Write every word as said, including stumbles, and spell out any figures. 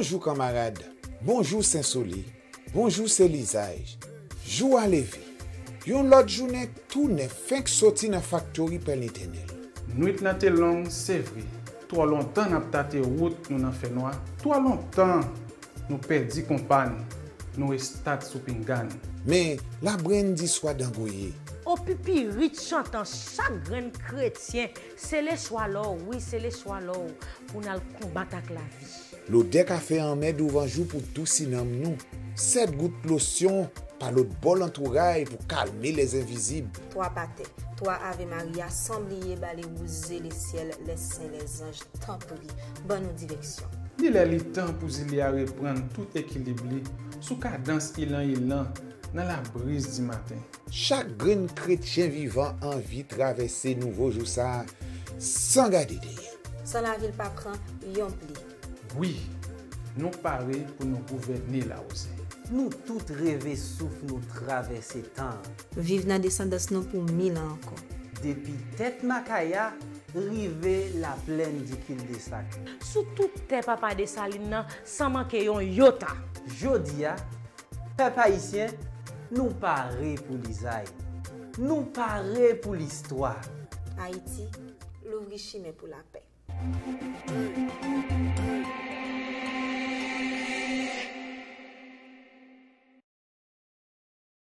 Bonjou kanmarad, bonjou Sensole, bonjou Selizay. Jou a leve. Yon lòt jounen tou nèf fenk soti nan faktori Pè Letènèl. Nwit lan te long, se vre. Twò lontan n ap tate wout nou nan fènwa. Twò lontan nou pèdi konpa n, nou estat sou pinga n. Men, labrenn di swa dangoye. O pipirit chantan chak grenn kretyen, se leswa lò w, wi, se leswa lò w pou n al konbat ak lavi. Lodè kafe anmè douvan jou pou dousi nanm nou. Sèt gout losyon pa lòt bò lantouray pou kalme lèzenvizib. Twa patè, twa Ave Maria, san bliye bale wouj zelesyèl, lèsen lèzanj, tanpri, ban nou direksyon. Li lè li tan pou zile a reprann tout ekilib li sou kadans ilan ilan nan labriz di maten. Chak grenn kretyen vivan anvi travèse nouvo jou sa a san gade dèyè. San lavil pa pran yon pli. Wi, nou pare pou nou gouvène lawouze. Nou tout reve souf nou travèse tan an. Viv nan desandans nou pou mil an ankò. Depi tèt Makaya rive laplèn di Kildesak. Sou tout tè Papa Desalin nan san manke yon yota. Jodi a, pèp ayisyen, nou pare pou lizay. Nou pare pou listwa. Ayiti, louvri chimen pou lapè.